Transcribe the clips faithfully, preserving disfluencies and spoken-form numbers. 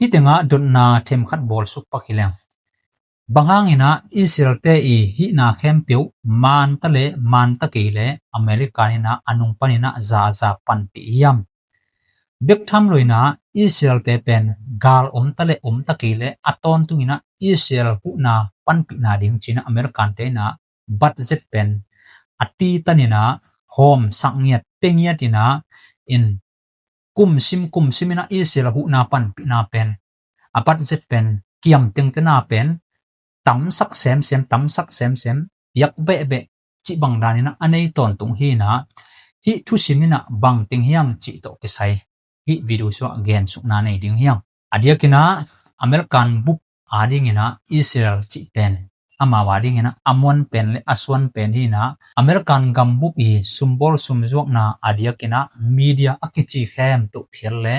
Hih tengah dotna themkhat bawlsuk pak hi leng. Bang hangin ah Israel-te i hihna khempeuh manta le manta kei le American in ah a nung panin ah zaza panpih hiam? Bek tham lo in ah Israel-te pen gal omta le omta kei le a tawntungin ah Israel huhna panpihna ding ci-in ah American-te in ah budget pen a titanin ah hawm sak ngiat pe ngiat in ah in kumsim kumsim in ah Israel huhna panpihna pen a budget pen kiam tengtena pen tamsak semsem, tamsak semsem, piak behbeh cih bang danin ah a nei tawntung hi in ah hih thusim in ah bang teng hiam cih tawh kisai hih video sungah gensukna nei ding hi hang. A diakin ah American bup adingin ah Israel cih pen amau adingin ah a muan pen le a suan pen hi in ah American gambup i sumbawl sumzuakna a diakin ah media a kici khempeuh phial le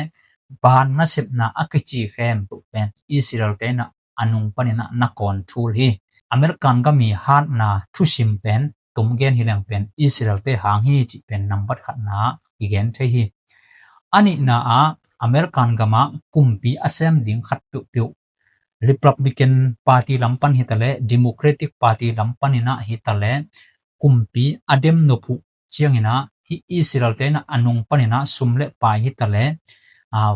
ban nasepna a kici khempeuh pen Israel-te in ah a nung panin ah na control hi. American gam i hatna thusim pen tom gen hi leng pen Israel-te hang hi cih pen nambat khatna i gen thei hi. A nihna ah American gamah kumpi a sem ding khat peuhpeuh Republican Party lam pan hi ta le Democratic Party lam panin ah hi ta le kumpi a dem nop uh ciangin ah hih Israel-te in ah a nung panin ah sum le pai hi ta le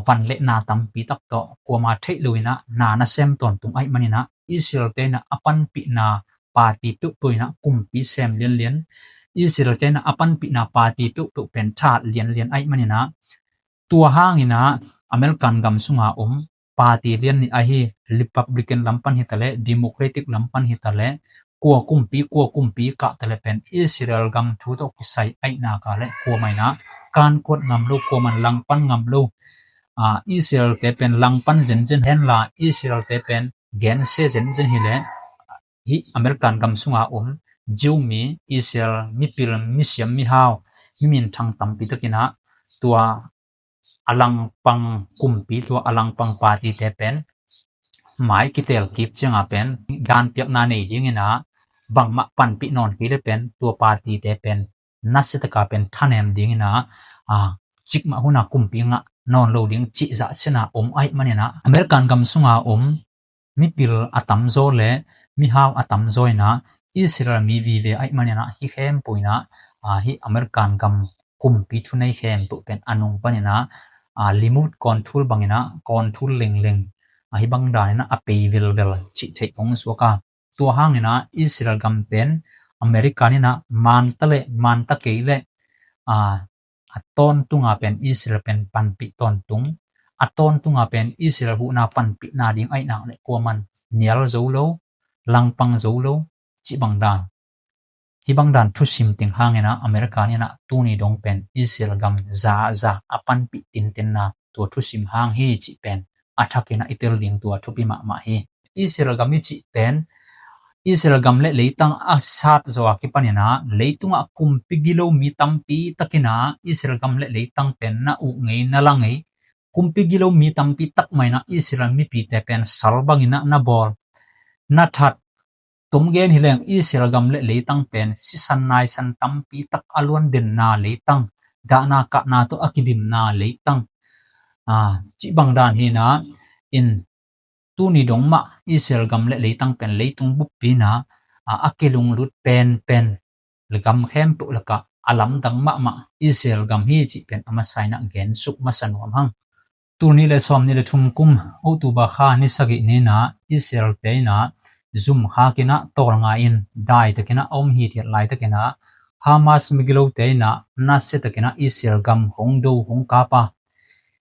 van le na tampi tak tawh kuama theih lo in ah na na sem tawntung ahih manin ah Israel-te in ah a panpihna party peuhpeuh in ah kumpi sem lianlian, Israel-te in ah a panpihna party peuhpeuh pen tha lianlian ahih manin ah tua hangin ah American gam sunga om party lian nih ahi Republican lam pan hi ta le Democratic lam pan hi ta le kua kumpi kua kumpi kah ta le pen Israel gam thu tawh kisai ahihna ka le kuamah in ah kankuat ngam lo, kuaman langpan ngam lo. Israel-te pen langpan zenzen henla Israel-te pen gensia zenzen hi le hih American gam sunga om Jew mi, Israel mipil, misiam, mihau, miminthang tampi takin ah tua a langpang kumpi, tua a langpang party-te pen mai kitel kik cianga pen danpiakna nei dingin ah bangmah panpih nawn kei le pen tua party-te pen nasia taka pen thanem dingin ah cikmah hun a kumpi ngah nawn lo ding cih zahsiatna om ahih manin ah American gam sunga om mipil a tamzaw le mihau a tamzaw in ah Israel mi vive ahih manin ah hih khempeuh in ah hih American gam kumpi thunei khempeuh pen a nung panin ah remote control bangin ah control lengleng ahi bang danin ah a pei velvel cih theih hong suak a. Tua hangin ah Israel gam pen American in ah manta le manta kei le a tawntunga pen Israel pen panpih tawntung, a tawntunga pen Israel huhna panpihna ding ahih nak le kuaman nial zo lo, langpang zo lo cih bang dan. Hih bang dan thusim teng hangin ah American in ah tuni dong pen Israel gam zaza a panpih tintinna tua thusim hang hi cih pen a thakin ah i tel ding tua thupi mahmah hi. Israel gam i cih pen Israel gam le leitang a sat zaw a kipanin ah leitungah kumpi gilo mi tampi takin ah Israel gam le leitang pen na uh ngei na la ngei, kumpi gilo mi tampi tak mah in ah Israel mipite pen sal bangin ah na bawl, na that. Tom gen hi leng Israel gam le leitang pen sisan naisan tampi tak a luan denna leitang, dahna kahna tawh a kidimna leitang cih bang dan hi in ah in tuni dong mah Israel gam le leitang pen leitung buppi in ah a kilunglut penpen le gam khempeuh lakah a lamdang mahmah Israel gam hi cih pen a masa in ah gensuk masa nuam hang. Tul nih le sawm nih le thum kum October kha ni sagih ni in ah Israel-te in ah zum khak in ah tawlnga in dai takin ah a om hithiat laitakin ah Hamas migilote in ah nasia takin ah Israel gam hong do hong kap a.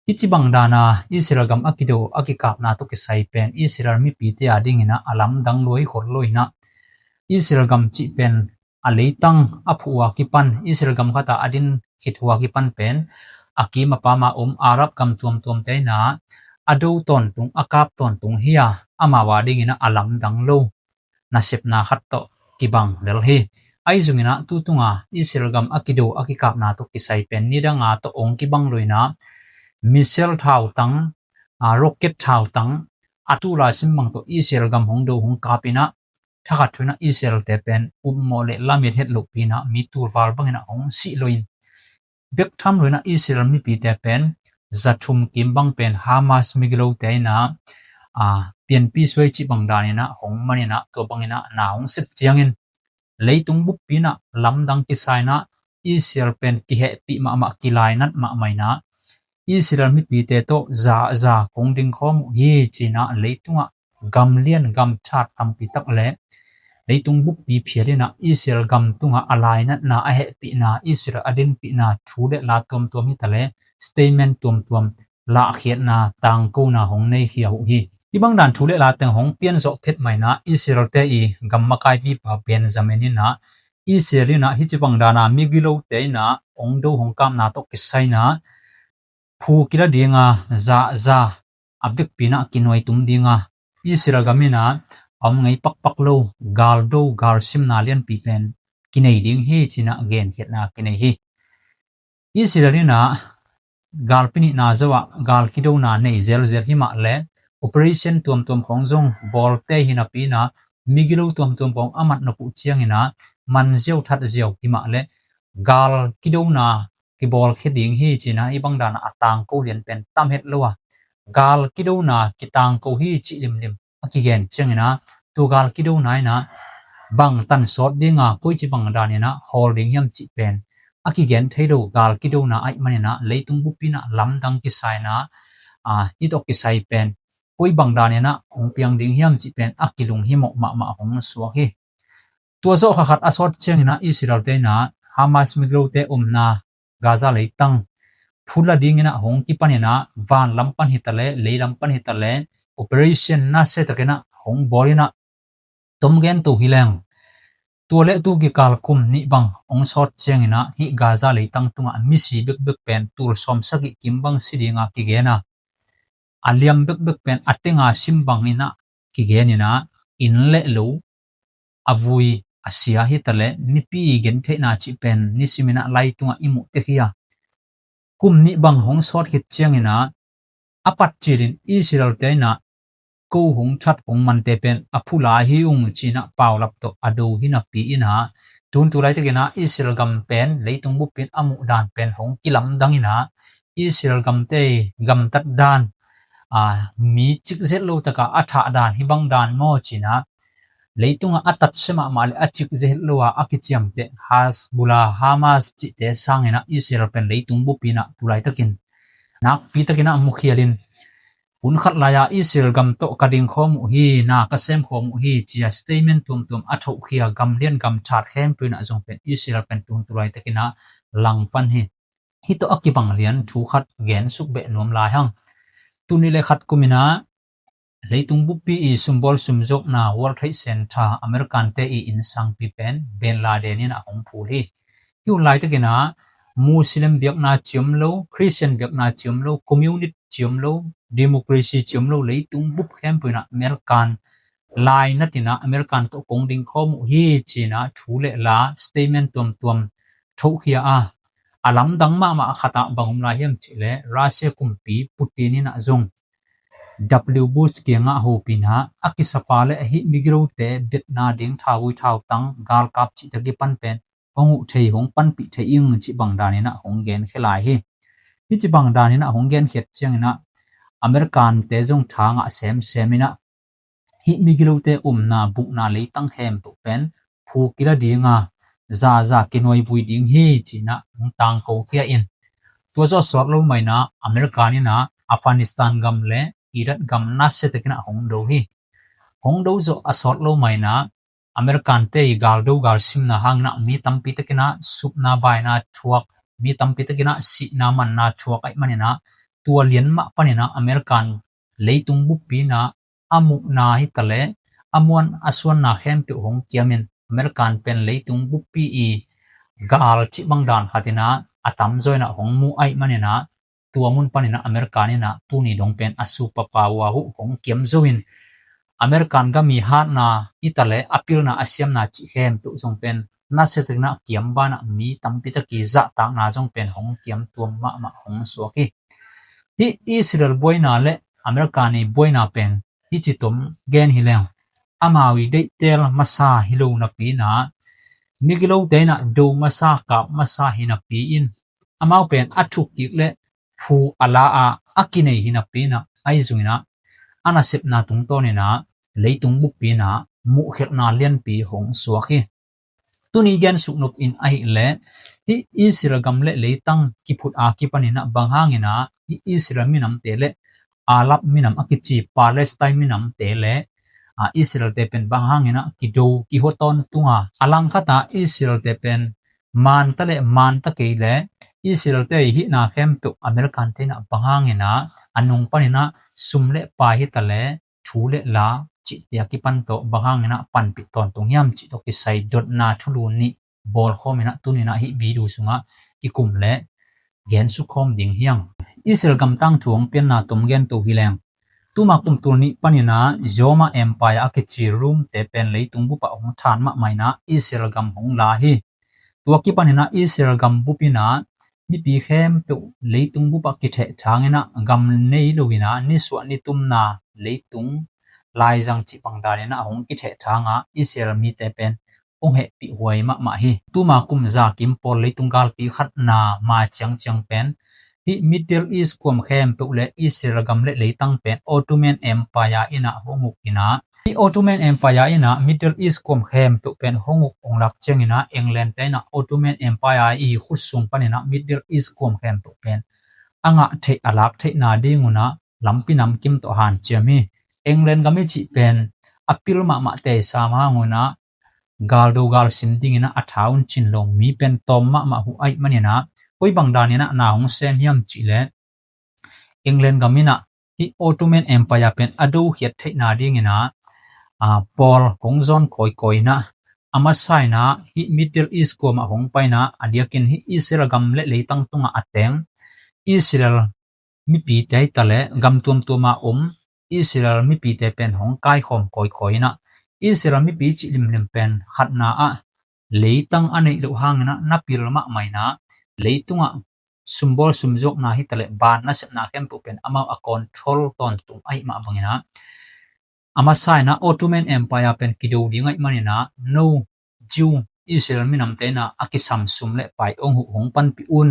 Hih ci bang dan a Israel gam a kido a kikapna tawh kisai pen Israel mipite a dingin ah a lamdang lua hi khol lo in ah Israel gam cih pen a leitang a phuh uh a kipan Israel gam khat ah a din khit uh a kipan pen a kim a pam a om Arab gam tuamtuamte in ah a do tawntung a kap tawntung hi a, amau a dingin ah a lamdang lo nasepna khat tawh kibang lel hi. Ahi zongin ah tu tunga Israel gam a kido a kikapna tawh kisai pen nidanga tawh ong kibang lo in ah missile thautang, rocket thautang a tu laisim bang tawh Israel gam hong do hong kap in ah thakhat thu in ah Israel-te pen upmawh le lamet het lohpi in ah mi tulval bangin ah hong sih lo in bek tham lo in ah Israel mipite pen za thum kim bang pen Hamas migilote in ah, a, pianpi suai cih bang dan in ah hong man in ah, tua bang in ah na hong sep ciangin leitung buppi in ah lamdang kisa in ah Israel pen kihehpih mahmah, kilainat mahmah in ah Israel mipite tawh za za kong ding khawm uh hi ci in ah leitungah gam lian gam that tampi tak le leitung buppi phial in ah Israel gam tungah a lainatna, a hehpihna, Israel a dinpihna thu le la tuamtuam hi ta le statement tuamtuam lahkhiatna, tangkona hong neikhia uh hi. Hih bang dan thu le la teng hong pianzawh phet mah in ah Israel-te i gam makaipipa Benjamin in ah Israel in ah hih ci bang dan a migilote in ah hong do hong kapna tawh kisai in ah phu kila ding a, za za a vekpi in ah kinuai tum ding a, Israel gam in ah a om ngei pakpak lo galdo, galsimna lianpi pen kinei ding hi ci in ah genkhiatna kinei hi. Israel in ah galpi nihna zo ah gal kidona nei zelzel hi mah le operation tuamtuam khawng zong bawlte hi napi in ah migilo tuamtuam khawng a mat nop uh ciangin ah man ziau that ziau hi mah le gal kidona kibawlkhia ding hi ci in ah hih bang dan a tangko lian pen tam het lo a, gal kidona kitangko hi cih limlim a kigen ciangin ah tua gal kidona in ah bang tan sawt ding a, koici bang dan in ah khawl ding hiam cih pen a kigen thei lo gal kidona ahih manin ah leitung buppi in ah lamdang kisa in ah, a, hih tawh kisai pen koi bang dan in ah hong piang ding hiam cih pen a kilunghimawh mahmah hong suak hi. Tua zawh kha khat a sawt ciangin ah Israel-te in ah Hamas migilote omna Gaza leitang phula ding in ah hong kipan in ah van lam pan hi ta le, lei lam pan hi ta le, operation nasia tak in ah hong bawl in ah tom gen to hi leng. Tua le tu kikal kum nih bang hong sawt ciangin ah hih Gaza leitang tungah misi bekbek pen tul sawm sagih kim bang si ding a kigen a, a liam bekbek pen a teng a sim bang in ah kigen in ah inn le lo a vui a sia hi ta le, mipi gentheihna cih pen nisim in ah lai tungah i muh tek hi a. Kum nih bang hong sawt khit ciangin ah a pat cilin Israel-te in ah ko hong that hong mante pen a phula hi ung ci in ah paulap tawh a do hi napi in ah tun tu laitak in ah Israel gam pen leitung buppi in a muh dan pen hong kilamdang in ah Israel gamte gamtat dan, a, mi cikzet lo taka a thah dan hih bang dan maw ci in ah leitungah a tatsia mahmah le a cikzet lo a a kiciamteh Hezbollah, Hamas cihte sangin ah Israel pen leitung buppi in ah tu laitakin nakpi takin ah mukhialin hun khat lai-a Israel gam tawh ka ding khawm uh hi, na ka sem khawm uh hi ci a statement tuamtuam a thohkhia gam lian gam that khempeuh in ah zong pen Israel pen tun tu laitakin ah langpan hi. Hih tawh a kibang lian thu khat gen suk beh nuam lai hang. Tuni le khat kum in ah leitung buppi i sumbawl sumzawkna World Trade Center American-te i innsangpi pen Bin Laden in ah hong phul hi. Hih hun laitakin ah Muslim biakna ciam lo, Christian biakna ciam lo, communist ciam lo, democracy ciam lo leitung bup khempeuh in ah American lainat in ah American tawh kong ding khawm uh hi ci in ah thu le la statement tuamtuam thohkhia a, a lamdang mahmah khat ah bang om lai hiam cih leh Russia kumpi Putin in ah zong W Bush kiangah hopih in ah a kisapa le a hih migilote betna ding thauvui thautang galkap cihte kipan pen hong huh thei, hong panpih thei ing cih bang dan in ah hong genkhia lai hi. Hih cih bang dan in ah hong genkhiat ciangin ah American-te zong tha ngah semsem in ah hih migilote omna bukna leitang khempeuh pen phu kila ding a, za za kinuai vui ding hi ci in ah hong tangkokhia in, tua zawh sawt lo mah in ah American in ah Afghanistan gam le Iraq gam nasia takin ah hong do hi. Hong do zawh a sawt lo mah in ah American-te i galdo galsimna hangin ah mi tampi takin ah supna baina thuak, mi tampi takin ah sihna manna thuak ahih manin ah tua lian mah panin ah American leitung buppi in ah a muhna hi ta le a muan a suanna khempeuh hong kiamin American pen leitung buppi i gal cih bang dan khat in ah a tamzaw in ah hong muh ahih manin ah tua mun panin ah American in ah tuni dong pen a superpower uh hong kiam zo in American gam i hatna hi ta le a pilna a siamna cih khempeuh zong pen nasia takin ah kiam ban ah mi tampi tak i zahtakna zong pen hong kiam tuam mahmah hong suak hi. Hih Israel buaina le American i buaina pen hih ci tom gen hi leng amau i deihtel masa hi lo napi in ah migilote in ah do masa kap masa hi napi in amau pen a thuk kik le phu a la a a kinei hi napi inah ahi zongin ah a nasepna tungtawn inah leitung bup inah muhkhelhna lianpi hong suak hi. Tuni gen suknop in ahih leh hih Israel gam le leitang kiphut a kipan inah bang hangin ah hih Israel minamte le Arab minam a kici Palestine minamte le Israel te pen bang hangin ah kido kiho tawntung a, a langkhat ah Israel te pen manta le manta kei le Israel te hihna khempeuh American te inah bang hangin ah a nung pan inah sum le pai hi ta le thu le la cihte a kipan tawh bang hangin ah panpih tawntung hiam cih tawh kisai dotna thulu nih bawlkhawm inah tuni inah hih video sungah kikum le gen sukkhawm ding hi hang. Israel gam tangthu hong pianna tom gen to hi leng. Tuma kum tul nih pan inah Roma Empire a kici Rome te pen leitung bup ah hong than mahmah inah Israel gam hong la hi. Tua kipan inah Israel gam bup inah mipi khempeuh leitung bup ah kithehthang inah gam nei lo inah nisuah nitumna leitung laizang cih bang dan inah hong kithehthang a Israel mite pen hong hehpih huai mahmah hi. Tuma kum za kim pawl leitung galpi khatna ma ciangciang pen hih Middle East kuam khempeuh le Israel gam le leitang pen Ottoman Empire inah hong uk inah hih Ottoman Empire inah Middle East kuam khempeuh pen hong uk hong lak ciang inah England te inah Ottoman Empire i khut sung pan inah Middle East kuam khempeuh pen a ngah theih a lak theihna ding un ah lampi namkim tawh hanciam hi. England gam i cih pen a pil mahmah te sam hang un ah galdo galsim ding inah a tha un cin lo mi pen tawm mahmah uh ahih man inah koi bang dan inah na hong sem hiam cih leh England gam inah hih Ottoman Empire pen a dokhiat theihna ding inah pawl hong zawn kawikawi inah a masa inah hih Middle East kuam ah hong pai inah a diakin hih Israel gam le leitang tungah a teng Israel mipite hi ta le gam tuamtuam a om Israel mipite pen hong kaikhawm kawikawi inah Israel mipi cih limlim pen khatna ah leitang a neih loh hang inah na pil mahmah inah leitungah sumbawl sumzuakna hi ta le ban nasepna khempeuh pen amau a control tawntung ahih mah bang inah a masa inah Ottoman Empire pen kido ding ahih man inah no Jew Israel minamte inah a kisam sum le pai hong huh hong panpih un.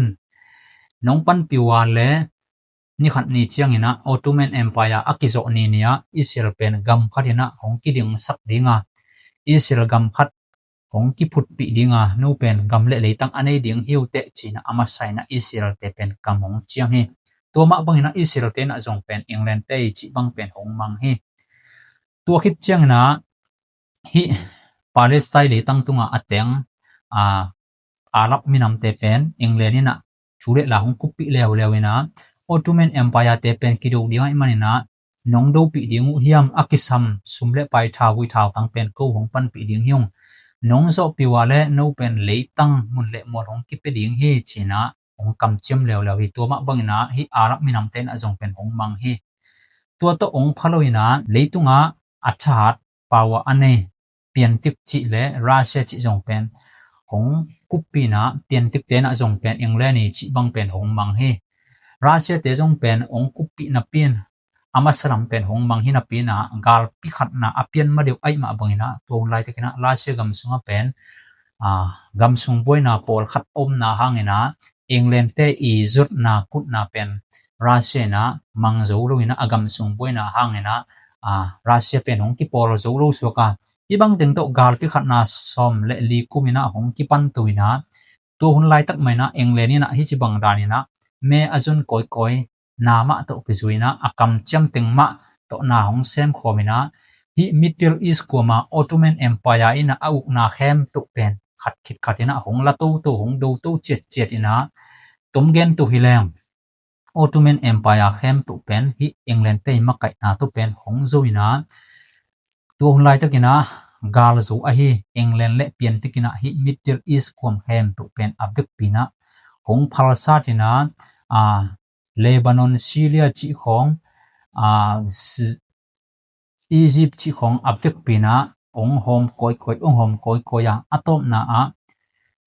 Nong panpih uh a le ni khat ni ciang inah Ottoman Empire a kizawh ni ni ah Israel pen gam khat inah hong kidingsak ding a Israel gam khat hong kiphutpih ding a no pen gam le leitang a nei ding hi uh teh ci inah a masa inah Israel te pen kam hong ciam hi. Tua mah bang inah Israel te inah zong pen England te i cih bang pen hong mang hi. Tua khit ciang inah hih Palestine leitang tungah a teng Arab minamte pen England inah thu le la hong kuppih leuleu inah Ottoman Empire te pen kido ding ahih man inah nong dopih ding uh hiam, a kisam sum le pai, thauvui thautang pen ko hong panpih ding hi ung. Nong zawhpih uh a le no pen leitang mun le mual hong kipia ding hi ci inah hong kamciam leuleu hi. Tua mah bang inah hih Arab minamte inah zong pen hong mang hi. Tua tawh hong pha lo inah leitungah a thahat power a nei piantik cih le Russia cih zong pen hong kuppih inah piantikte inah zong pen England i cih bang pen hong mang hi. Russia te zong pen hong kuppih napi in a masa lam pen hong mang hi napi inah galpi khatna a pian ma deuh ahih mah bang inah tua hun laitak inah Russia gam sungah pen gam sung buaina pawlkhat a omna hang inah England te i zotna kutna pen Russia inah mang zo lo inah a gam sung buaina hang inah Russia pen hong kipawl zo lo suak a, hih bang teng tawh galpi khatna sawm le li kum inah hong kipan to inah tua hun laitak mah inah England inah hih ci bang dan inah me a zon kawikawi na mah tawh kizui inah a kamciam teng mah tawh na hong semkhawm inah hih Middle East kuama Ottoman Empire inah a ukna khempeuh pen khat khit khat inah hong la toto, hong do to ciatciat inah tom gen to hi leng Ottoman Empire khempeuh pen hih England te i makaihna tawh pen hong zo inah tua hun laitak inah gal zo ahi England le piantik inah hih Middle East kuam khempeuh pen a vekpi inah hong phalsat inah Lebanon, Syria cih khawng, Egypt cih khawng a vekpi inah hong hawm kawikawi, hong hawm kawikawi a, a tawpna ah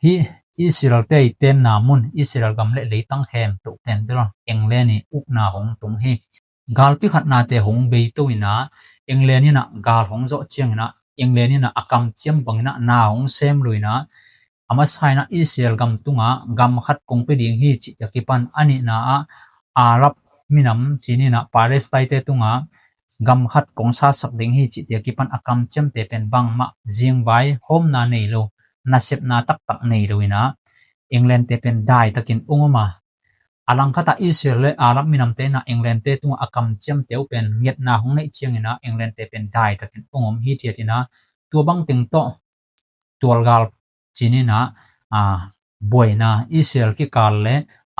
hih Israel te i tenna mun Israel gam le leitang khempeuh pen bel England i ukna hong tung hi. Galpi khatnate hong bei to inah England inah gal hong zawh ciang inah England inah a kamciam bang inah na hong sem lo inah a masa inah Israel gam tungah gam khat kong pia ding hi cih a kipan a nihna ah Arab minam cih ni-in ah Palestine-te tungah gam khat kong satsak ding hi cih te a kipan a kamciamte pen bangmah zingvai hawmna nei lo, nasepna taktak nei lo in ah England-te pen daitakin ong om a, a langkhat ah Israel le Arab minamte in ah England-te tungah a kamciamte uh pen ngetna hong neih ciangin ah England-te pen daitakin ong om hithiat in ah tua bangteng tawh tualgal cih ni-in ah, a, buaina Israel kikal le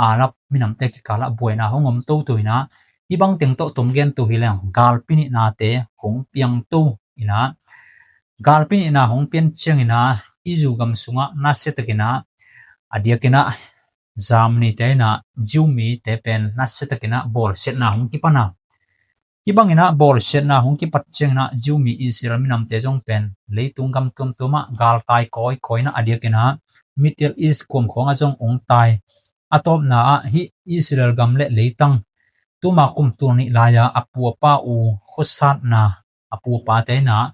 Arab minamte kikal ah buaina hong om toto in ah, hih bangteng tawh tomgen to hi leng galpi nihnate hong piang to in ah, galpi nihna hong pian ciangin ah i zu gam sungah nasiatakin ah a diakin ah Germany-te in ah Jew mite pen nasiatakin ah bawlsiatna hong kipan a, hih bangin ah bawlsiatna hong kipat ciangin ah Jew mi Israel minamte zong pen leitung gam tuamtuam ah galtai kawikawi in ah a diakin ah Middle East kuam khawng ah zong ong tai. A tawpna ah hih Israel gam le leitang tuma kum tul nih lai-a a pu a pa uh khuasatna, a pu a pate in ah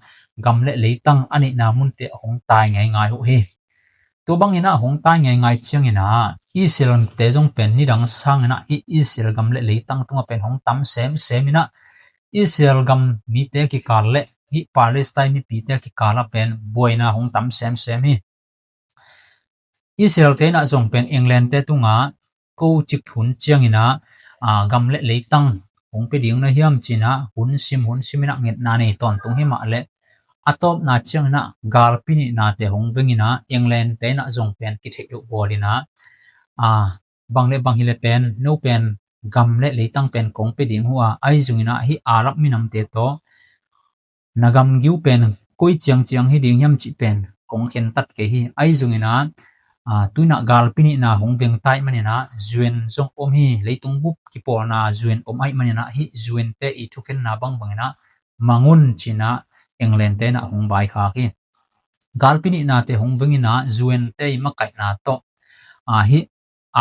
gam le leitang a neihna munte hong tai ngeingai uh hi. Tua bangin ah hong tai ngeingai ciangin ah Israel-te zong pen nidang sangin ah hih Israel gam le leitang tungah pen hong tam semsem in ah Israel gam mite kikal le hih Palestine mipite kikal ah pen buaina hong tam semsem hi. Israel-te in ah zong pen England-te tungah ko cik hun ciangin ah, a, gam le leitang hong pia ding na hiam ci-in ah hun sim hun sim in ah ngetna nei tawntung hi mah leh a tawpna ciangin ah galpi nihnate hong veng in ah England-te in ah zong pen kitheih loh bawl in ah, a, bang le bang hi leh pen no pen gam le leitang pen kong pia ding uh a, ahi zongin ah hih Arab minamte tawh na gamgi uh pen koi ciangciang hi ding hiam cih pen kong khentat kei hi. Ahi zongin ah, a, tu-in ah galpi nihna hong veng ta ahih manin ah U N zong om hi, leitung bup kipawlna U N om ahih manin ah hih U N-te i thukhenna bangbangin ah mang un ci-in ah England-te in ah hong vaikhak hi. Galpi nihnate hong veng in ah U N-te i makaihna tawh, a, hih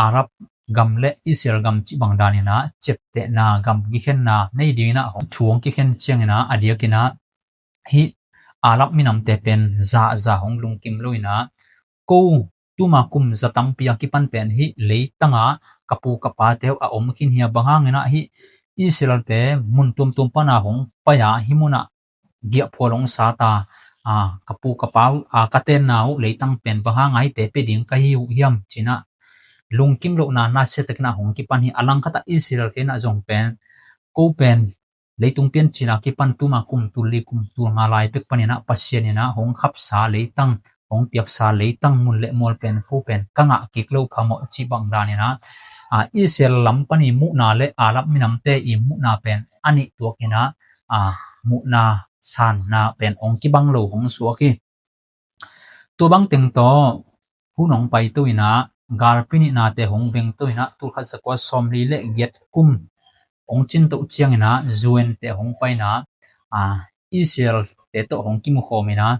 Arab gam le Israel gam cih bang danin ah ciaptehna, gamgi khenna nei dingin ah hong thu hong kikhen ciangin ah a diakin ah hih Arab minamte pen zahzah hong lungkim lo in ah ko tuma kum za tampi a kipan pen hih leitangah ka pu ka pate uh a om khin hi a, bang hangin ah hih Israel-te mun tuamtuam pan a hong pai a hih munah giahphual hong sat a, a, ka pu ka pa uh, a, ka tenna uh leitang pen bang hanga hihte pia ding ka hi uh hiam ci-in ah lungkim lohna nasiatakin ah hong kipan hi. A langkhat ah Israel-te in ah zong pen ko pen leitung piancil a kipan tuma kum tul li kum tul nga lai bek panin ah Pasian in ah hong khapsa leitang, hong piaksa leitang mun le mual pen ko pen ka ngah kik lo phamawh cih bang danin ah, a, Israel lam pan i muhna le Arab minamte i muhna pen a nih tuakin ah, a, muhna sanna pen hong kibang lo hong suak hi. Tua bangteng tawh hun hong paito in ah galpi nihnate hong vengto in ah tul khat za kua sawmli le giat kum hong cintoh ciangin ah U N-te hong pai in ah, a, Israel-te tawh hong kimukhawm in ah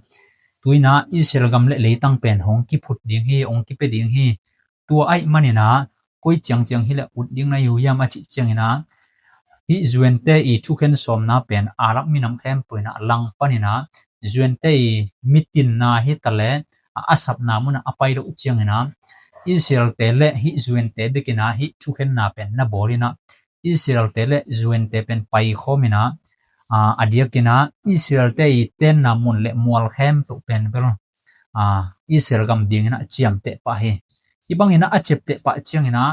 tu-in ah Israel gam le leitang pen hong kiphut ding hi, hong kipia ding hi. Tua ahih manin ah koi ciangciang hi leh ut ding na hi uh hiam a cih ciangin ah hih U N-te i thukhen sawmna pen Arab minam khempeuh in ah langpan in ah U N-te i mitinna hi ta leh a, a sapna munah a pai loh ciangin ah Israel-te le hih U N-te bekin ah hih thukhenna pen na bawl in ah Israel-te le U N-te pen paikhawm in ah, a, a diakin ah Israel-te i tenna mun le mual khempeuh pen bel, a, Israel gam dingin ah ciamteh pah hi. Hih bangin ah a ciapteh pah ciangin ah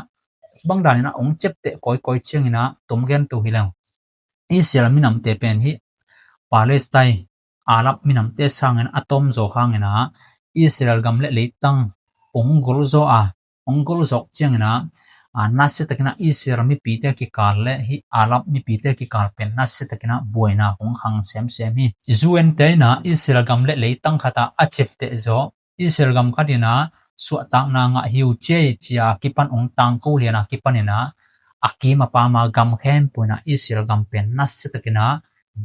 hih bang danin ah hong ciapteh kawikawi ciangin ah tomgen to hi leng Israel minamte pen hih Palestine Arab minamte sangin a tawmzaw hangin ah Israel gam le leitang hong golzaw a, hong golzawk ciangin ah, a, nasiatakin ah Israel mipite kikal le hih Arab mipite kikal pen nasiatakin ah buaina hong khang semsem hi. U N-te in ah Israel gam le leitang khat ah a ciapteh zawh Israel gam khat in ah suahtakna ngah hi uh ciai ci-a kipan hong tangko lian a kipan in ah a kim a pam a gam khempeuh in ah Israel gam pen nasiatakin ah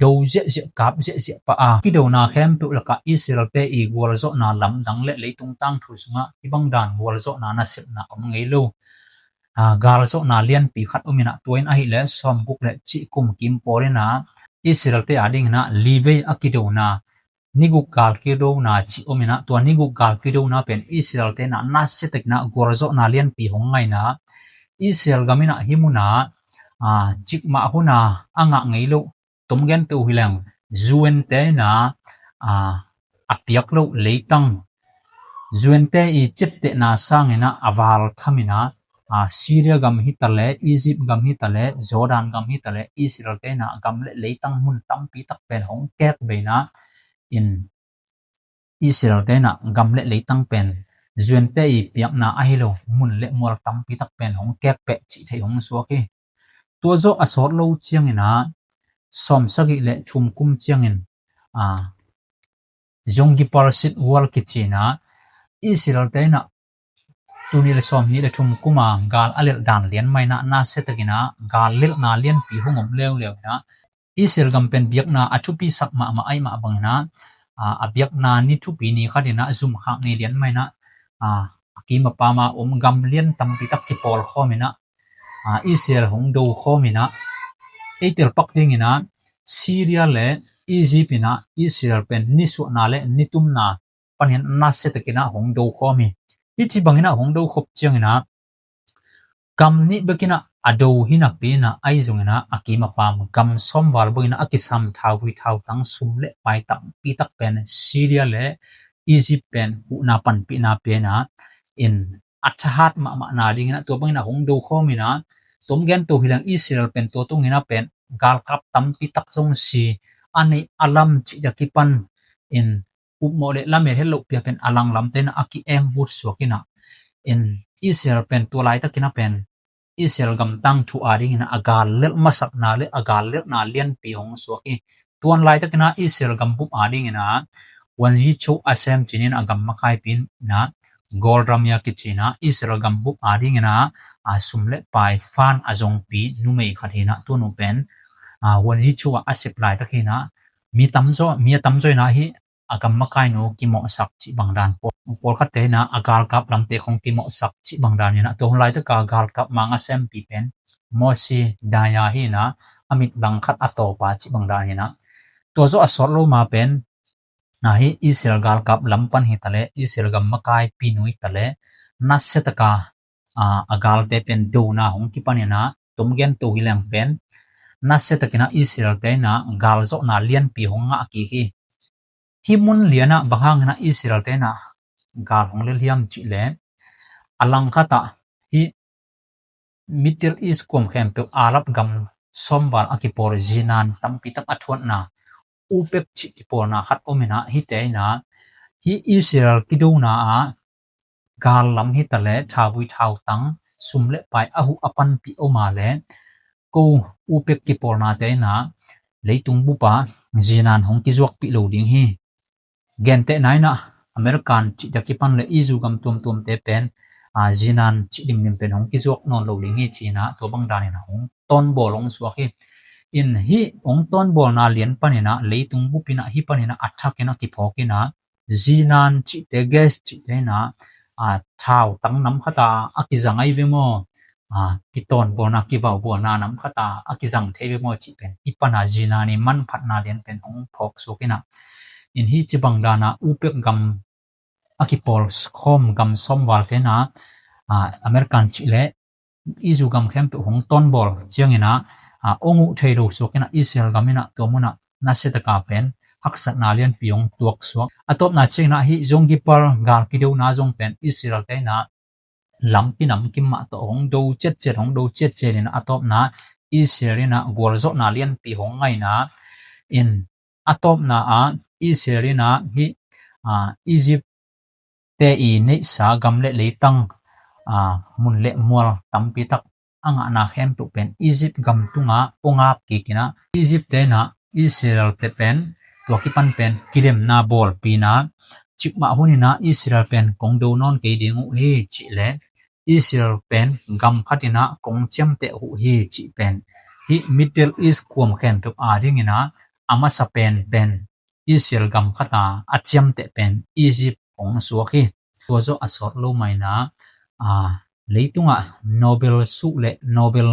do ziahziah, kap ziahziah pah a, kidona khempeuh lakah Israel-te i gualzawhna lamdang le leitung tangthu sungah hih bang dan gualzawhna nasepna om ngei lo. A, galzawhna lianpi khat om in ah tua in ahih leh sawmguk le cih kum kim pawl in ah Israel-te a dingin ah livei a kidona, niguk gal kidona cih om in ah tua niguk gal kidona pen Israel-te in ah nasiatakin ah gualzawhna lianpi hong ngah in ah Israel gam in ah hih munah a, cikmah huna a ngah ngei loh, tom gen to hileng, U N te ina, a, a piak loh leitang, U N te i ciaptehna sangina a val thamina, a, Syria gam hitaleh, Egypt gam hitaleh, Jordan gam hitaleh, Israel te ina gam le leitang mun tampi tak pen hong kek beina in Israel te ina gam le leitang pen U N te i piakna ahi lo mun le mual tampi tak pen hong kek peh cih theih hong suak hi. Tua zawh a sawt lo ciangina sawm sagih le thum kum ciangin, a, Yom Kippur War kici ina Israel te ina tuni le sawm nih le thum kuma gal a lelh dan lian maina nasia takina gal lelhna lianpi hong om leuleu ina Israel gam pen biakna a thupisak mahmah ahi mah bangina, a, a biakna ni thupi ni khatina zumkhak ni lian maina, a, a kim a pama om gam lian tampi tak kipawl khawmina, a, Israel hong do khawmina, ei telpak dingina Syria le Egypt ina Israel pen nisuahna le nitumna panin nasia takina hong do khawm hi. Hih ci bangina hong do khop ciangina gam nih bekina a do hi nakpi ina ahi zongina a kim a pam gam sawm val bangina a kisam thauvui thautang sum le pai tampi tak pen Syria le Egypt pen huhna panpihna pia ina in a thahat mahmahna dingina tua bangina hong do khawmina tom gen to hileng Israel pen tua tungina pen galkap tampi tak zong si a neih a lam cih a kipan in upmawh le lamet het loh pia pen a langlam te ina a ki-eng vut suak ina in Israel pen tua laitakina pen Israel gam tangthu a dingina a gal lelh masakna le a gal lelhna lianpi hong suak hi. Tuan laitakina Israel gam bup a dingina Wan Yi Cho a sem cinin a gam makaipi ina Golda Meir kici ina Israel gam bup a dingina a sum le pai fan a zongpi numei khat hi ina tunu pen, a, Wan Yi Cho a a sep laitak hi ina mi tamzaw, mi a tamzaw ina hi a gam makainu kimawhsak cih bangdan pawl, pawlkhatte ina a galkap lamte khong kimawhsak cih bangdan ina tua hun laitaka galkap mang a sempi pen Moshe Dayan hi ina a mit bang khat a tawpa cih bangdan ina tua zawh a sawt lo ma pen, a, hi Israel galkap lam pan hitaleh Israel gam makaipi nu hitaleh nasia taka, a, a galte pen dona hong kipan ina tom gen to hileng pen nasia takina Israel te ina galzawhna lianpi hong ngah kik hi. Hih mun liana bang hangina Israel te ina gal hong lelh hiam cihleh a langkhatah hih Middle East kuam khempeuh Arab gam sawm val a kipawl zinan tampi tak a thuatna OPEC cih kipawlna khat om ina hite ina hih Israel kidona ah gal lam hitaleh thauvui thautang sum le pai a huh a panpih om a le ko OPEC kipawlnate ina leitung bupa zinan hong kizuakpih lo ding hi. Gentehna ina American cih a kipan le E U gam tuamtuamte pen, a, zinan cih limlim pen hong kizuak nawn lo ding hi ci ina tua bangdan ina hong tawnbawl hong suak hi. In hih hong tawnbawlna lian pan ina leitung bup ina hih pan ina a thak ina kiphawk ina zinan cihte, gas cihte ina, a, thautang nam khata a kizang ahi ve maw? A, kitawnbawlna, kivaubawlna nam khata a kizang thei ve maw cih pen hih pana zinan i manphatna lian pen hong phawk suak ina. In hih ci bangdana OPEC gam a kipawl khawm gam sawm valte ina, a, American cih le E U gam khempeuh hong tawnbawl ciangina, a, hong uh thei lo suak ina Israel gam ina tua muna nasia taka pen haksatna lianpi hong tuak suak. A tawpna ciangina hih Yom Kippur gal kidona zong pen Israel te ina lampi namkim mah tawh hong do ciatciat, hong do ciatciat ina a tawpna Israel ina gualzawhna lianpi hong ngah ina in a tawpna ah Israel ina hih, a, Egypt te i neihsa gam le leitang, a, mun le mual tampi tak a ngahna khempeuh pen Egypt gam tunga hong ap kik ina Egypt te ina Israel te pen tua kipan pen kilemna bawlpi ina cikmah hun ina Israel pen kong do nawn kei ding uh hi cih le Israel pen gam khat ina kong ciamteh uh hi cih pen hih Middle East kuam khempeuh a dingina a masa pen pen Israel gam khata a ciamteh pen Egypt hong suak hi. Tua zawh a sawt lo ma ina, a, leitungah Nobel suh le Nobel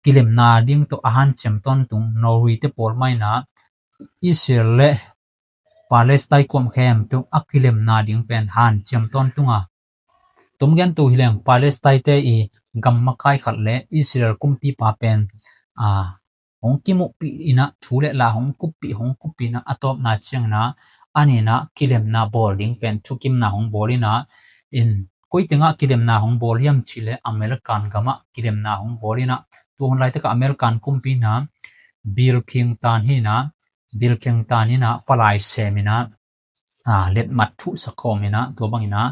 kilemna ding tawh a hanciam tawntung Norway te pawl ma ina Israel le Palestine kuam khempeuh a kilemna ding pen hanciam tawntunga tom gen to hileng Palestine te i gam makai khat le Israel kumpipa pen, a, hong kimuhpih inah, thu le la hong kuppih, hong kuppih inah, a tawpna cianginah, an inah kilemna bawl ding pen thukimna hong bawl inah, in koi tengah kilemna hong bawl hiam cih le American gamah kilemna hong bawl inah, tu hun laitakah American kumpi inah Bill Clinton hi inah, Bill Clinton inah palai sem inah, a, letmat thuhsak khawm inah, tua bang inah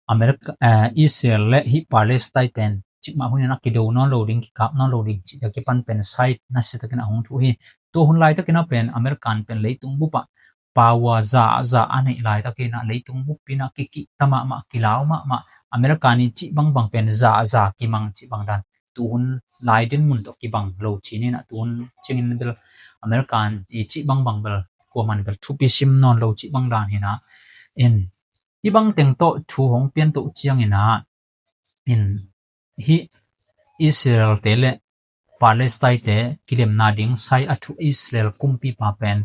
America, eh, Israel le hih Palestine pen cikmah hun inah kido nawn lo ding, kikap nawn lo ding cih a kipan pen side nasia takin a hong thuh hi. Tua hun laitakin a pen American pen leitung bupah power za za a neih laitakin a leitung bup inah kikihta mahmah, kilau mahmah, American i cih bangbang pen za za kimang cih bang dan, tu hun lai dinmun tawh kibang lo cih inah, tu hun ciangin bel American i cih bangbang bel kuaman bel thupi sim nawn lo cih bang dan hi inah, in hih bang teng tawh thu hong pian toh ciang inah, in hih Israel te le Palestine te kilemna ding sai a thuh Israel kumpipa pen,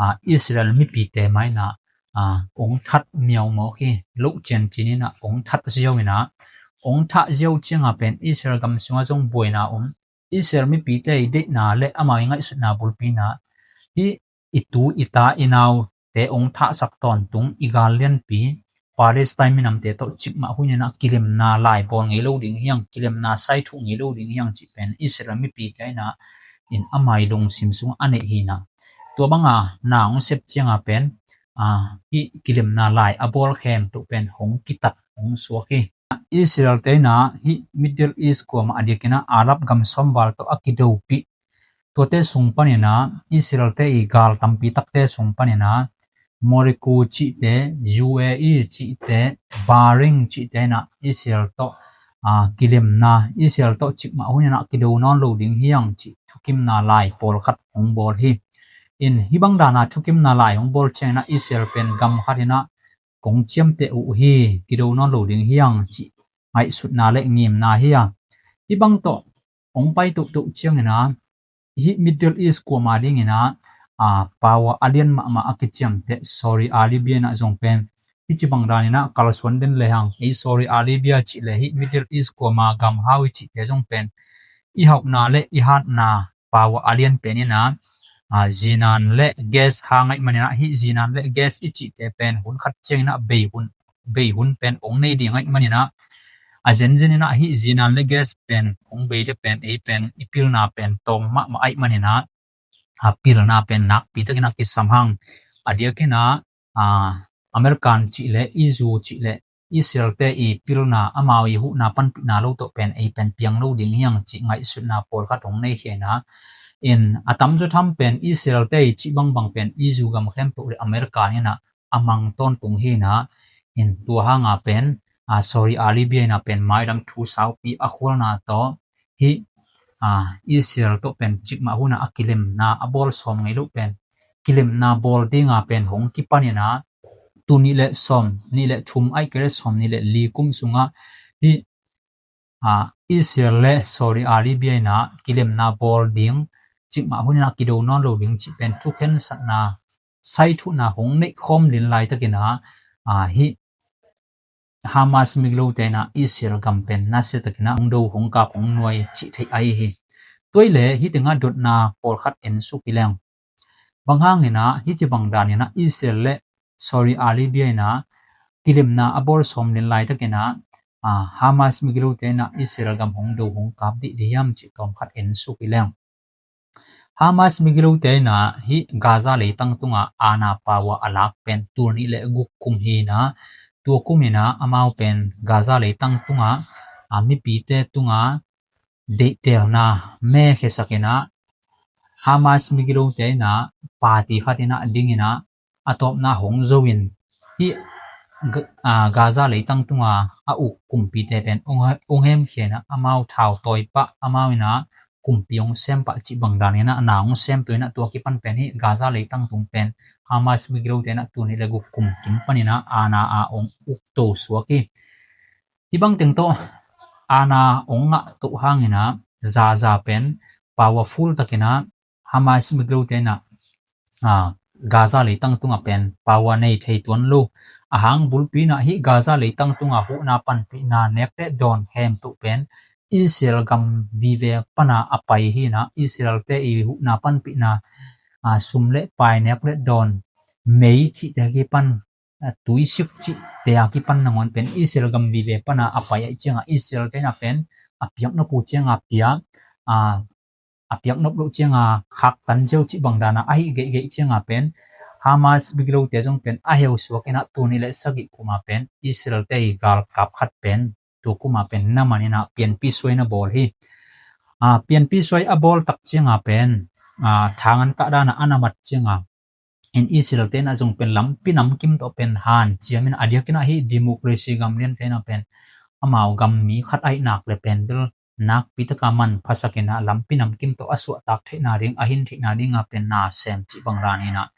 a, Israel mipite mai inah, a, ong that miaumawk hi. Loh ciancin inah ong that ziau inah, ong thah ziau cianga pen Israel gam sungah zong buaina om, Israel mipite i deihna le amau i ngaihsutna bulpi inah, hih i tu i ta i naute ong thahsak tawntung i gal lianpi Palestine minamte tawh cikmah hun inah kilemna lai bawl ngei lo ding hi hang, kilemna sai thuh ngei lo ding hi hang cih pen Israel mipite inah, in amau i lungsim sungah a neih hi inah, tua banga na ong sep cianga pen, a, hih kilemna lai a bawl khempeuh pen hong kitat, hong suak hi. Israel te inah hih Middle East kuamah a diakin ah Arab gam sawmval tawh a kidopih, tuate sung pan inah Israel te i gal tampi takte sung pan inah Morocco cihte, U A E cihte, Bahrain cihte inah Israel tawh, a, kilemna, Israel tawh cikmah hun inah kido nawn lo ding hi hang cih thukimna lai pawlkhat hong bawl hi. In hih bang dana thukimna lai hong bawl ciang inah Israel pen gam khat inah kong ciamteh uh hi, kido nawn lo ding hi hang cih ngaihsutna le ngimna hi a. Hih bang tawh ong pai tohtoh ciang inah hih Middle East kuamah ding inah, a, power a lian mahmah a kiciamteh Saudi Arabia inah zong pen hih ci bang dan inah kalsuan den le hang, ei Saudi Arabia cih le hih Middle East kuama gam hau i cihte zong pen i hauhna le i hatna power a lian pen inah, a, zinan le gas hang ahih man inah, hih zinan le gas i cihte pen hun khat ciang inah bei hun, bei hun pen ong nei ding ahih man inah, a zenzen inah hih zinan le gas pen ong bei le pen ei pen i pilna pen tawm mahmah ahih man inah, a, pilna pen nakpi takin a kisam hang. A diakin ah, a, American cih le, E U cih le, Israel te i pilna, amau i huhna panpihna lo tawh pen ei pen piang lo ding hi hang cih ngaihsutna pawlkhat hong nei hi inah. In a tamzaw tham pen Israel te i cih bangbang pen E U gam khempeuh le American inah a mang tawntung hi inah. In tua hanga pen, a, Saudi Arabia inah pen mailam thu saupi a khualna tawh hih, a, Israel tawh pen cikmah hun ah a kilemna a bawl sawm ngei lo pen kilemna bawl dinga pen hong kipan inah, tu nih le sawm nih le thum ahih kei le sawm nih le li kum sungah hih, a, Israel le Saudi Arabia inah kilemna bawl ding, cikmah hun inah kido nawn lo ding cih pen thukhensatna, sai thuhna hong neih khawm lin laitakin ah, a, hih Hamas migilote inah Israel gam pen nasia takin ah hong do, hong kap, hong nuai cih theih ahi hi. Tua hi le hih tengah dotna pawlkhat en suk hi leng. Bang hang inah hih ci bang dan inah Israel le Saudi Arabia inah kilemna a bawl sawm lin laitakin ah, a, Hamas migilote inah Israel gam hong do, hong kap dih dih hiam cih tawmkhat en suk hi leng. Hamas migilote inah hih Gaza leitang tungah aana power a lak pen tul nih le guk kum hi inah, tua kum inah amau pen Gaza leitang tungah, a, mipite tungah deihtelna me khiasak inah, Hamas migilote inah party khat inah ding inah, a tawpna hong zo in hih G-, a, Gaza leitang tunga a uk kumpite pen ung, ung hemkhia inah, amau thau tawi pah, amau inah kumpi hong sem pah cih bang dan inah, na hong sem to inah, tua kipan pen hih Gaza leitang tung pen Hamas migilote inah tul nih le guk kum kim pan inah aana a ong uk to suak hi. Hih bang teng tawh aana ong ngah to hang inah zaza pen powerful tak inah Hamas migilote inah, a, Gaza leitang tungah pen power nei thei tuan lo. A hang bulpi inah hih Gaza leitang tungah huhna panpihna nek le dawn khempeuh pen Israel gam vive pana a pai hi inah, Israel te i huhna panpihna, a, sum le pai, nek le dawn, mei cihte kipan, a, tuisik cihte a kipan nangawn pen Israel gam vive pana a pai ahih cianga Israel te inah pen a piaknop uh cianga pia, a, a piaknop loh cianga khaktan ziau cih bang dana ahi geihgeih cianga pen Hamas migilote zong pen a heusuak inah tul nih le sagih kuma pen Israel te i galkap khat pen tu kuma pen na man inah pianpi suai na bawl hi. A, pianpi suai a bawl tak cianga pen, a, thangan kah dana a na mat cianga in Israel te inah zong pen lampi namkim tawh pen hanciam inah, a diakinah hi democracy gam lian te inah pen amau gam mi khat ahih nak le pen bel nakpi taka manphasak inah lampi namkim tawh a suahtak theihna ding, a hin theihna dinga pen na sem cih bang dan inah.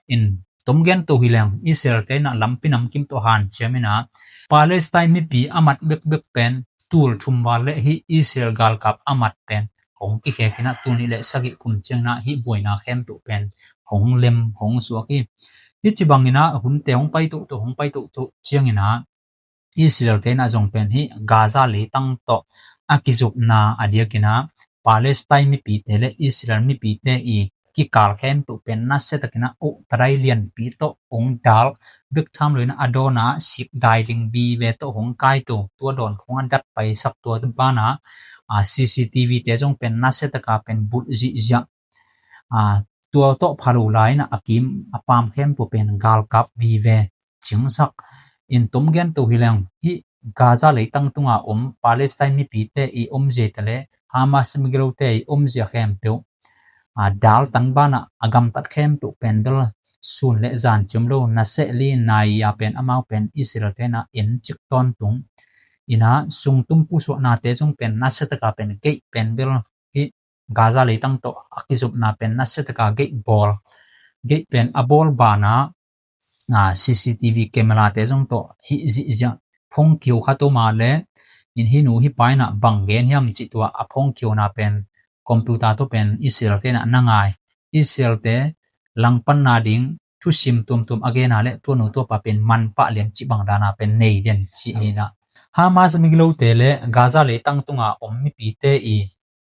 In tom gen to hi leng Israel te inah lampi namkim tawh hanciam inah Palestine mipi a mat bekbek pen tul thum val le hi Israel galkap a mat pen hong kikhek inah tul nih le sagih kum ciang inah hi buaina khempeuh pen hong lem hong suak hi. Hi ci bang inah hunte hong pai tohtoh, hong pai tohtoh ciang inah Israel te inah zong pen hi Gaza leitang tawh a kizopna a diakinah Palestine mipite le Israel mipite i kikal khempeuh pen nasia takinah uh tadai lianpi tawh hong dal bek tham lo inah a dawnah sik dai ding vive tawh hong kai to, tua dawn khong a dat paisak tua banah, a, C C T V te zong pen nasia taka pen bulh zihziah, a, tua tawh pha lo lai inah a kim a paam khempeuh pen galkap vive cingsak. In tom gen to hi leng hi Gaza leitang tunga om Palestine mipite i omzia ta le Hamas migilote i omzia khempeuh, a, daltan banah a gamtat khempeuh pen bel sun le zan ciam lo, naseh li nai a pen amau pen Israel te inah en cik tawntung inah sungtum pusuahnate zong pen nasia taka pen geih pen bel hi Gaza leitang tawh a kizopna pen nasia taka geih bawl, geih pen a bawl banah, a, C C T V camera te zong tawh hih zihziah phongkhiu khat om a le in hi nu hi pa inah bang gen hiam cih tua a phongkhiuna pen computer tawh pen Israel te inah na ngai. Israel te langpanna ding thusim tuamtuam a gena le tua nu tua pa pen manpah liam cih bang dana pen nei den cih inah Hamas migilote le Gaza leitang tunga om mipite i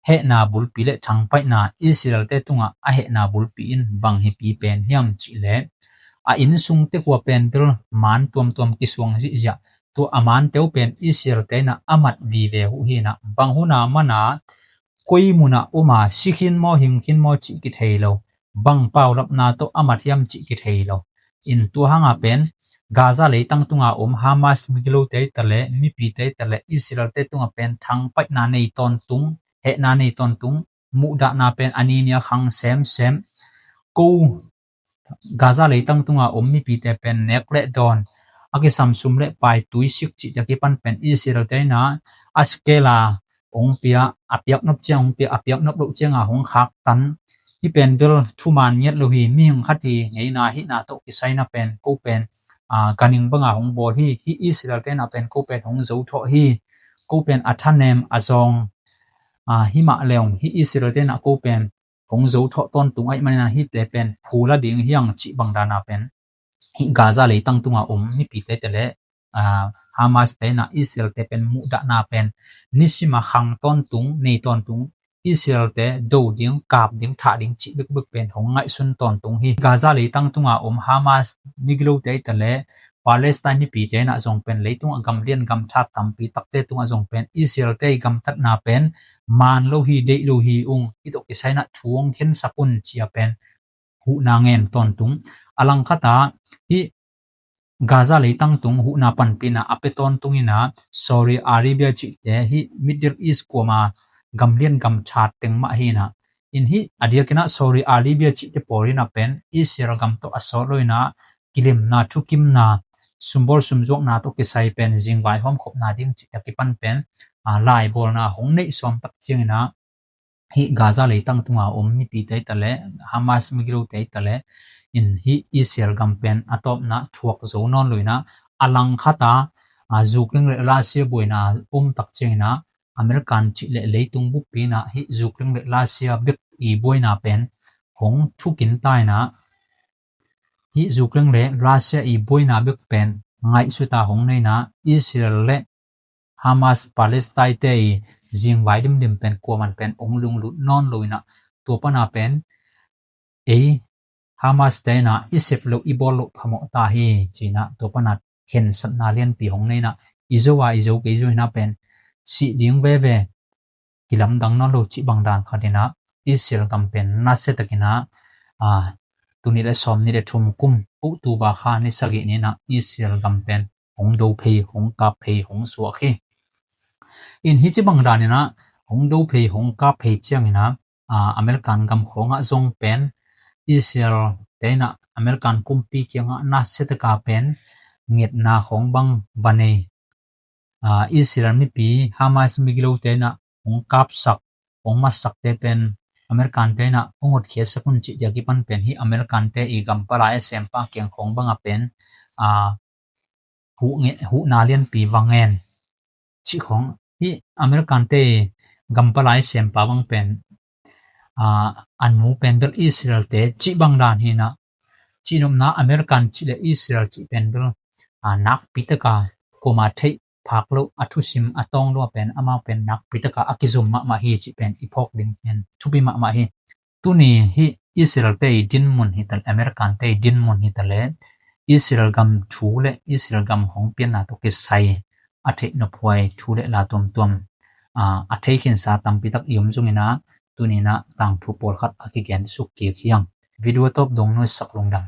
hehna bulpi le thangpaihna Israel te tungah a hehna bulpi in bang hipi pen hiam cih le a innsung tek ua pen bel man tuamtuam kisuang zihziah, tua a mante uh pen Israel te inah a mat vive uh hi inah bang huna mana koi munah um a si khin maw hing khin maw cih kithei lo, bang paulapna tawh a mat hiam cih kithei lo. In tua hanga pen Gaza leitang tunga om Hamas migilote ta le mipite ta le Israel te tunga pen thangpaihna nei tawntung, hehna nei tawntung, muhdahna pen a ni nia khang semsem. Ko Gaza leitang tunga om mipite pen nek le dawn a kisam sum le pai tuisik cihte kipan pen Israel te inah a scale a hong pia, a piaknop ciang hong pia, a piaknop loh cianga hong khaktan. Hi pen bel thuman ngiat lo hi, mihing khat i ngeina hihna tawh kisai inah pen ko pen, a, ganhing banga hong bawl hi. Hi Israel te inah pen ko pen hong zo thawh hi. Ko pen a thanem a zawng, a, hi mah le ong hi Israel te inah ko pen hong zo thawh tawntung ahih manin ah hihte pen phula ding hi hang cih bang dana pen hih Gaza leitang tunga om mipite te le, aa, Hamas te inah Israel te pen muhdahna pen nisima khang tawntung, nei tawntung, Israel te do ding, kap ding, thah ding cih bekbek pen hong ngaihsun tawntung hi. Gaza leitang tunga om Hamas migilote te le Palestine mipite inah zong pen leitung a gamlian gamthat tampi takte tungah zong pen Israel te i gamtatna pen maan lo hi, deih lo hi ung, hih tawh kisai inah thu hong khensak un ci-a pen huhna ngen tawntung. A langkhat ah hih Gaza leitang tung huhna panpihna a pia tawntung inah Saudi Arabia cihte hih Middle East kuama gamlian gamthat teng mah hi inah, in hih a diakinah Saudi Arabia cihte pawl inah pen Israel gam tawh a sawt lo inah kilemna, thukimna, sumbawl sumzuakna tawh kisai pen zingvai hawmkhopna ding cihte kipan pen, aa, laibawlna hong neih sawm tak ciang inah hih Gaza leitang tunga om mipite ta le Hamas migilote ta le in hih Israel gam pen a tawpna thuak zo nawn lo inah a langkhat ah, aa, Ukraine le Russia buaina um tak ciang inah American cih le leitung buppi inah hih Ukraine le Russia bek i buaina pen hong thukin ta inah hih Ukraine le Russia i buaina bek pen ngaihsuta hong nei inah Israel le Hamas Palestine te i zingvai dimdim pen kuaman pen ong lunglut nawn lo inah, tua pana pen ei Hamas te inah i sep loh i bawl loh phamawh ta hi, ci inah tua pana khensatna lianpi hong nei inah, i zo a i zo kei zo inah pen sih ding veve kilamdang nawn lo cih bang dan khat inah Israel gam pen nasia tak inah, a, tul nih le sawmnih le thum kum October kha ni sagih ni inah Israel gam pen hong do phei, hong kap phei, hong suak hi. In hi ci bang dan inah hong do phei, hong kap phei ciang inah, a, American gam khawngah zong pen Israel te inah American kumpi kiangah nasia taka pen ngetna khawng bang va nei. A, Israel mipi Hamas migilote inah hong kapsak, hong matsakte pen American te inah hong hotkhiatsak un cih dia kipan pen hi American te i gam palai a sempa kiang khawng bangah pen, a, huh nge-, huhna lianpi va ngen cih khawng hi American te i gam palai a sempa bang pen, a, a nu pen bel Israel te cih bang dan hi inah, cihnopna American cih le Israel cih pen bel, a, nakpi taka kuama theih phak loh, a thusim a tawng lo a pen amau pen nakpi taka a kizom mahmah hi cih pen i phawk ding pen thupi mahmah hi. Tuni hi Israel te i dinmun hi ta le, American te i dinmun hi ta le, Israel gam thu le Israel gam hong pianna tawh kisai a theih nophuai thu le la tuamtuam, a, a thei khinsa tampi tak i om zong inah, tuni inah tangthu pawlkhat a kigen suk kik hi hang. Video tawp dong nuaisak lungdam.